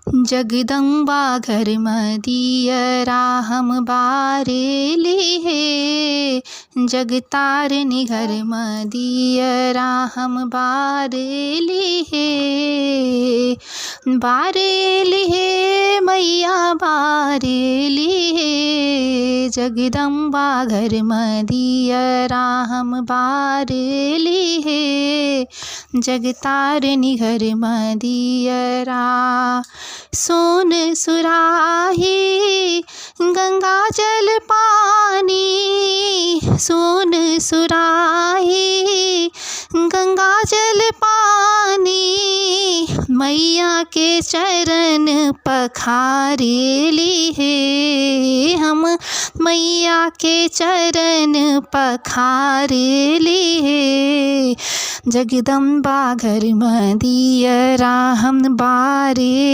जगदम्बा घरमे दियरा हम बारेली हे, जगतारनी घरमे दियरा हम बारेली हे। बारेली हे मैया बारेली हे, जगदम्बा घरमे दियरा हम बारेली हे, जगतारनी घरमे दियरा। सोन सुराही गंगा जल पानी, सोन सुराही गंगा जल पानी, मैयाके चरण पखारेली हे, हम मैयाके चरण पखारेली हे। जगदम्बा घरमे दियरा हम बारे